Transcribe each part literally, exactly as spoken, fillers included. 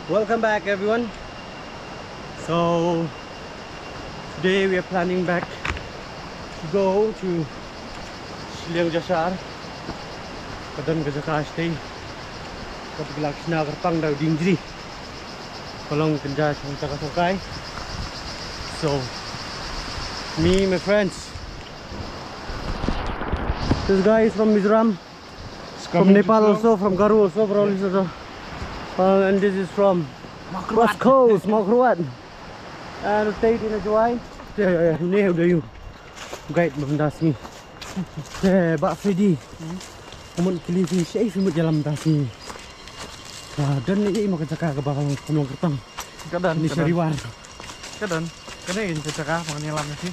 Welcome back, everyone. So today we are planning back to go to Shilliang Jashar. Ka don ka jaka shatei kaba ki la shna kyrpang da u dieng jri. Ka long kynja shong jaka shongkai. So me, my friends, this guy is from Mizoram, from Nepal also, from Garo also, from all these other. Uh, and this is from West Coast, Mawkyrwat. And stayed in a Jowai. Yeah, yeah, yeah. Ni udah you. Guide mynta sngi. Te Bah Freddy. Ka mut kylli phi shaei phi mut ïalam mynta sngi. Ka don ne ei ma ka jaka kaba ka long kyrteng. Ka don, ni ka don. Shariwar. Ka don. Kane ka jaka ma ngi ïalam ne phi.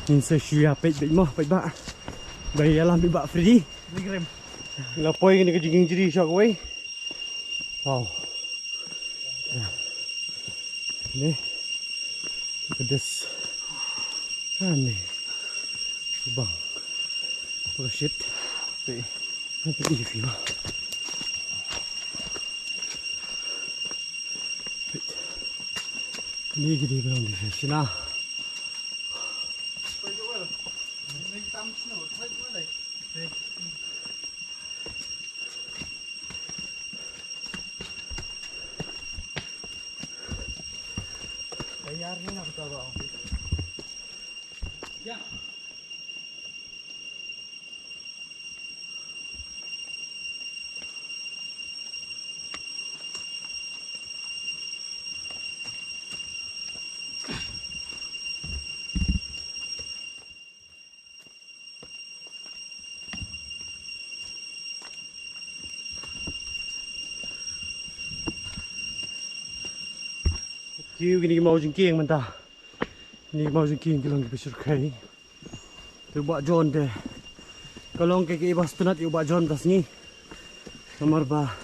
Ngin sa shu ïa peit beit mo, peit Bah. Ba ïalam beit Bah Freddy. Ni grim. La poi kane ka jingïing jri sha kawei. Wow. Ni. Look at this. Ah, ni. Subang. Look at shit. Te. Nanti ini view. Wait. Ni gidi belum di sini. Kiew kine ki maw jingkieng mynta. Kine ki maw jingkieng ki long kiba shyrkhei. Te u Bah John te ka long kaei kaei ba sngewtynnat ïa u Bah John mynta sngi. Namar ba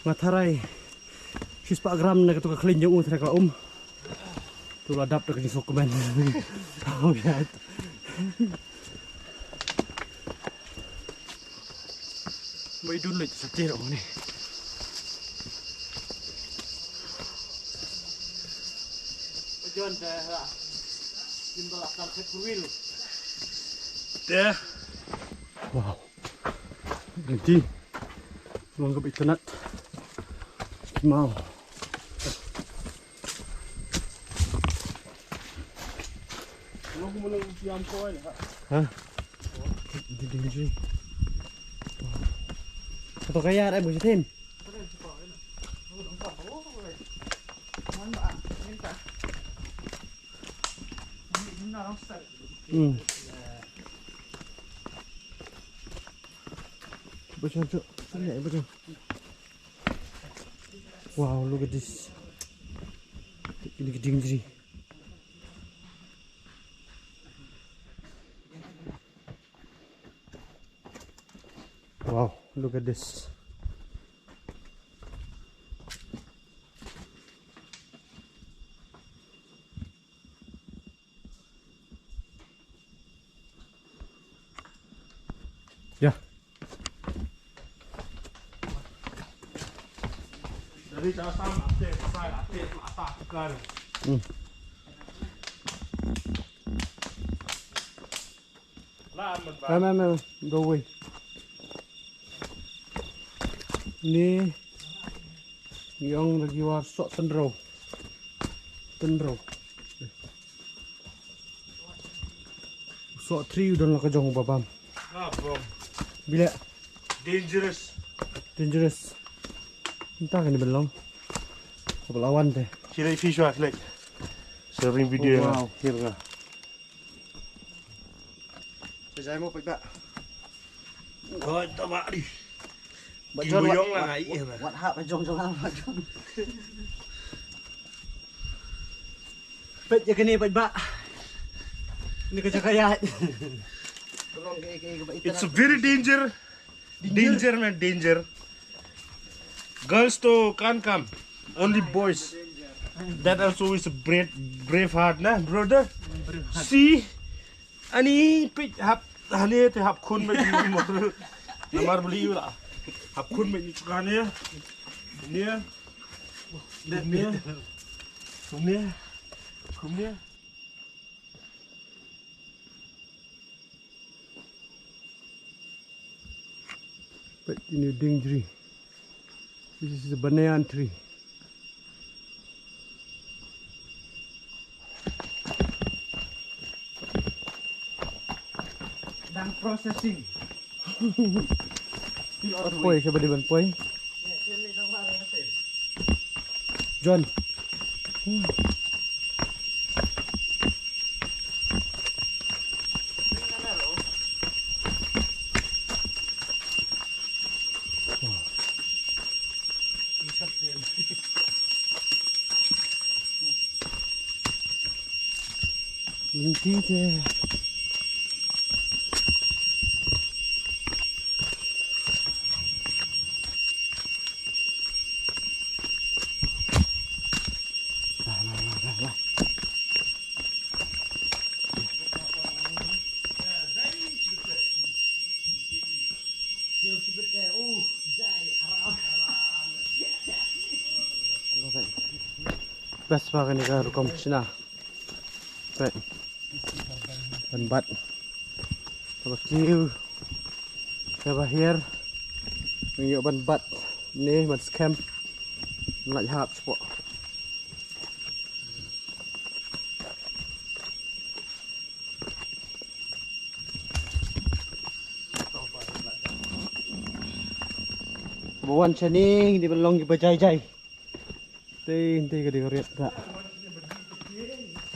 nga tharai shispah gram na kato ka khleiñ jong u tharai ka la um. To la dap da ka jingsngewkmen. Ba i dun leit sa tiar ong ni. John te ha. Din ba la kam set four wheel. Te. Wow. Nanti. Long ka bit tenat. Mau. Ha? Di, di, di. Kata kaya ada bujitin. Hmm. Baca, Cuk. Sini, baca. Wow, look at this. Ini geding jri. Wow, look at this. Ya. Dari dasar mati, saya mati, mata tukar. Hmm. Lah, aman, Pak. Aman, aman, go away. Ni. Ïong lagi war sok tynro. Tynro. Sok three u don la ka jong u ba bam. Ah, bam. Bileh. Dangerous. Dangerous. Mynta kane ban long. Ka ba la wan te. Khie leit phi shuwa, khie leit. Sharing video. Oh, wow. Here nga. Pejai mo pejai. Oi, ta ba di. Ba jong la ngai. Wat hap ba jong jong ba jong. Peit ïa kane peit ba. Ni ka jaka ïa. It's a very danger. Danger, man, danger. Girls to can't come. Only boys. That also is a brave, brave heart, na, brother? See? Ani peit hap, hani te hap khun ba. Namar beli la. Hap khun me ni chuka ne. Ne. Ne. Kumne. Kumne. But you know, ding tree. This is a banyan tree. Dang processing. Still on the poi, way. Siapa di ban poi? John. Lynti te. Lah, lah, lah, lah, lah. Best ba kane ka rukom shna. Peit. Ban bat. Kaba kiew. Kaba hiar. Ngi ïoh ban bat. Ne ban skhem. Lait hap shapoh. Ba wan shane ngi dei ban long kiba jai jai. Te te ka dei ka riat ka.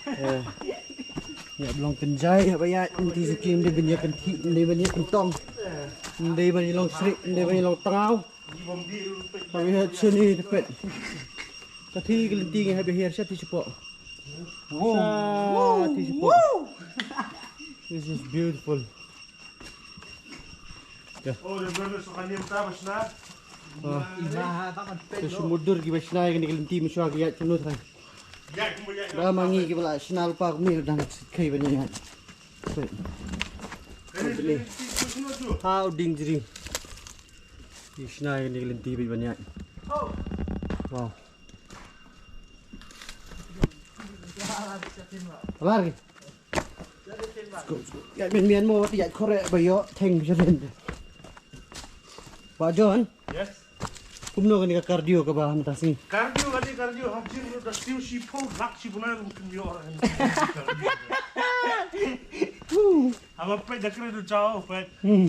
Eh. Ïa ba long pynjai ïa ba ïa ngi te suki ngi dei ban ïa pynthih ngi dei ban ïa pyntong. Ngi dei ban ïa long srik ngi dei ban ïa long tngaw. Haba ïa shane te peit. Ka thih ka lynti ngi haba hiar sha thih shapoh. Wow. Sha thih shapoh. Wow. This is beautiful. Ya. Oh, de berne so kan nim ta ba shna. Ah. Te shu mutdur ki ba shna ïa kane ka lynti mynshuwa ki ïaid kumno trai. Ïaid kumno ïaid. Da ma ngi ki ba la shna lypa kumne dang khei ban ïaid. Peit. How ding jri. Ïa shna ïa kane ka lynti bad ban ïaid. Wow. Lar ki. Ïaid mian mian mo, ïaid khore ba ïoh theng sha den. Bah John. Yes. Kumno kane ka cardio kaba mynta sngi? Cardio kane cardio ha gym ruh da siew shiphew lak shi bnai ruh kim ïoh. Haba peit da kre du chao peit. Hmm.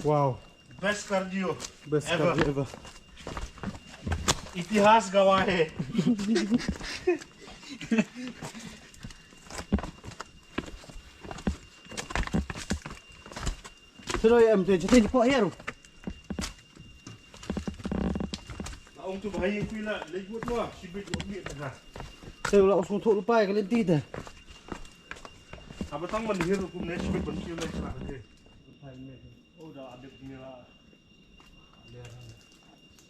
Wow. Best cardio. Best ever. Cardio ever. इतिहास गवाह है। Sero em tu, jete ni po ya ru. Ong tu bahai kui la lejut wa shibit wa mi ta. Te la usung thuk lupai ka lynti te. Apa tang man hir kum ne shibit ban kiu le sa ke. Oh da adep ni la.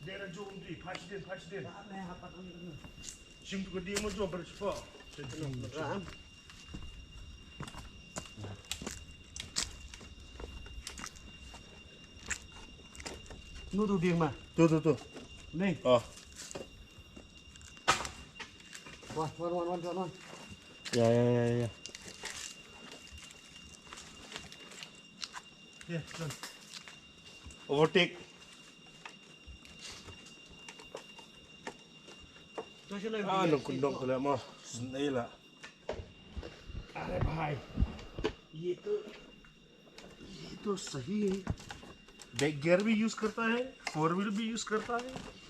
Dera jom di, pas din, pas din. Shim tu ke dia mo jom ber shpo. Ram. Nu tu ding ma. Tu tu tu. Ni. Oh. Wan wan wan wan wan. Ya ya ya ya. Ya, John. Overtake. Ah, nong kundong kala mo. Snei la. अरे भाई, ये तो, ये तो सही है। बैक गियर भी यूज़ करता है, फ़ोर व्हील भी यूज़ करता है।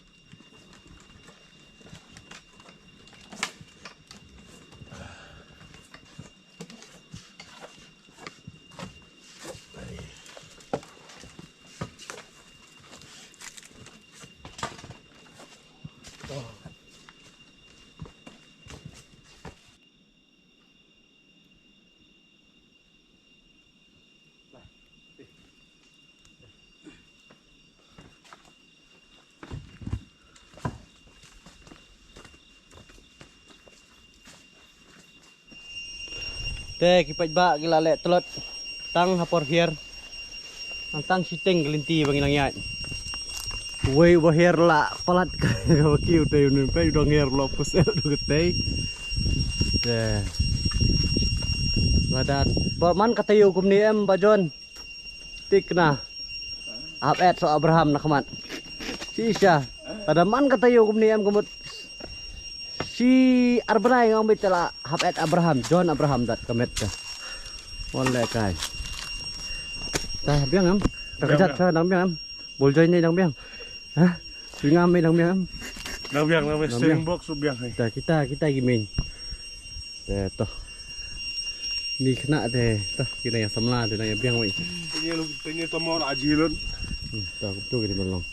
Te ki paidbah ki la leh tlot tang ha por hiar. Nang tang shiteng ka lynti ba ngi nang ïaid. Wei ba her la palat ka ba kiew te un pe dang her lo pusel du ka tei. Te. Lada ba man ka taïew kumne em ba John. Tik na. Hap et so Abraham na khmat. Shisha. Lada man ka taïew kumne em ka mut. Shi ar bnai nga ong beit te la hap et Abraham, John Abraham dat ka met ka. Wan le kai. Ta biang em. Ta kajat ta dang biang em. Bol join ni dang biang. Ha? Sui ngam ni dang biang em. Dang biang, dang biang. Dang biang. Steering box u biang hai. Ta kita, kita ki main. Te to. Ni kena te to, ki nang ïa samla te nang ïa biang wei. Tanya lu, tanya tomor aji lun. Hmm, to, to ki di melong.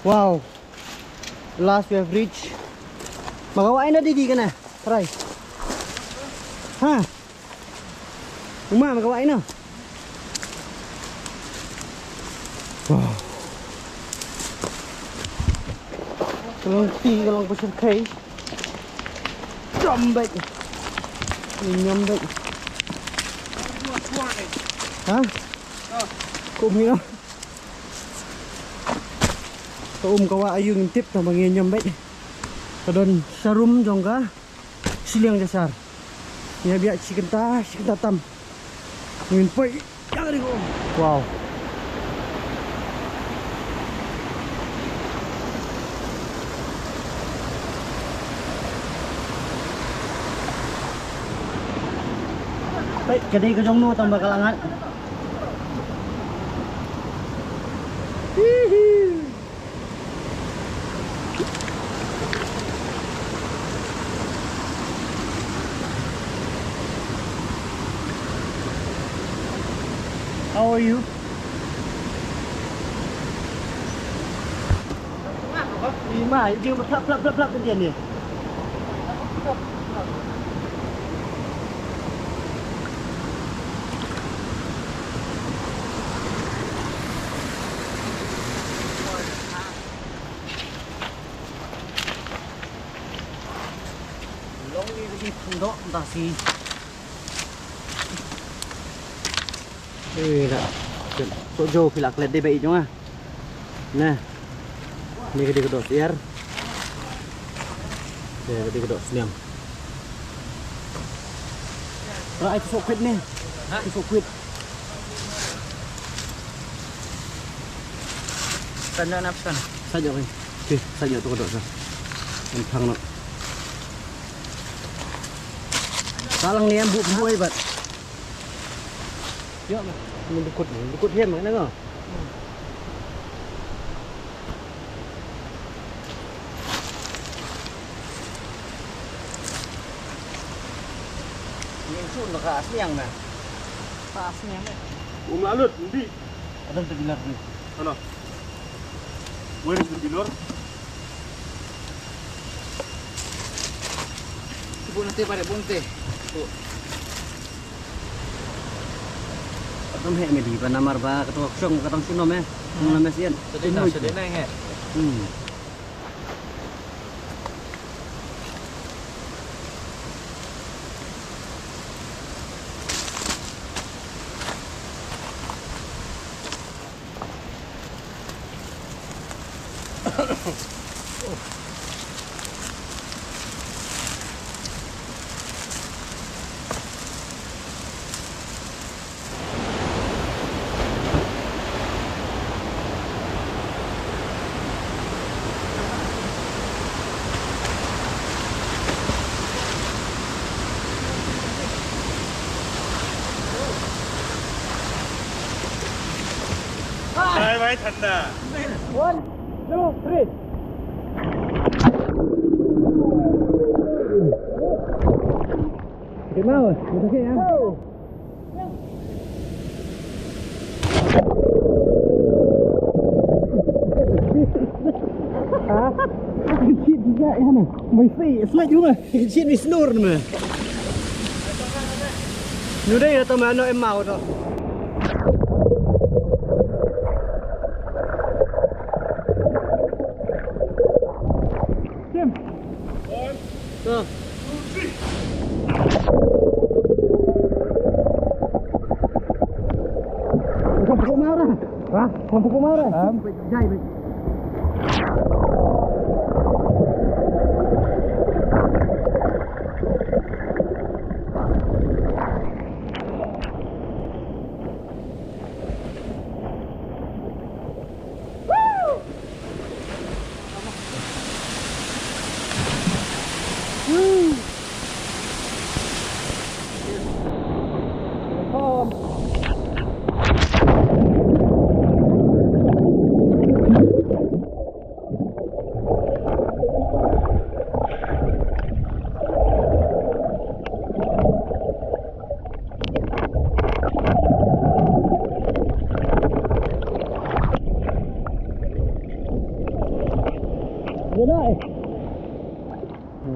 Wow. Last we have reached. Magawa ina didi kana. Try. Ha. Uma magawa ina. Wow. Ka long ti, ka long pasal kai. Jambek. Ni nyambek. Ha? Ko mira. Ka um ka wah ayu ngin tip tang ba ngin ïam beit. Ka don sharum jong ka shiliang jashar. Ïa biak shi kynta, shi kynta tam. Ngin poi ïa ka ri ka um. Wow. Peit ka dei ka jong no tang ba ka la ngat. How are you? Ima, you give a flap, flap, flap, flap, Indian ni. Long ni lagi phandok dah si. Eh, dah. So jo phi la klet dei ba i jong ah. Nah. Ni ka dei ka doh syiar. Ni ka dei ka doh sniang. Ra ai tu sok kwit ni. Ha? Tu sok kwit. Kan dah nafsan. Sa jo ni. Okey, sa jo tu ka doh sa. An thang no. Salang ni em bu bu ai bat. Ïa, meh. Mun dukut, mun dukut hiam, meh, nang, oh. Ngin sun ka sniang, meh. Ka sniang, meh. Um lalut, ndi. Adam tu bilar ni. Ano? Where is the pillar? Sibuk nanti pada bunte. Tu. Katam he me di ba namar ba katam shong katam shunom eh. Hmm. Namar sian. Sedih na, sedih na nge. Hmm. Bye bye, Thanda. One, two, three. Come on, it's okay, yeah? Ya, ya, ne. Mai si, slide juga. Shit, ni snur ni, man. Nyudai ya, teman, no, emau, to. Tim. To. Kau pukul marah. Hah? Kau pukul marah. Jai, baik.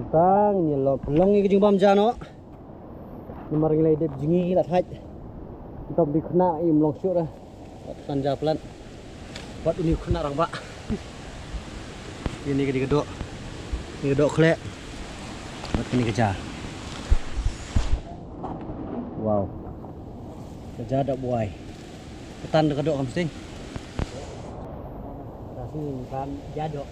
Tang ngi long, long ngi ka jingbam ja noh. Namar ngi la dep jngi la thait. Tom di khynnah im long shuh ra. Wat tan ja plan. Wat uni khynnah rangbah. Ini ka dei ka doh. Ini ka doh khleh. Wat kani ka ja. Wow. Ka ja doh buai. Ka tan da ka doh kam sting. Ka sting kan ja doh.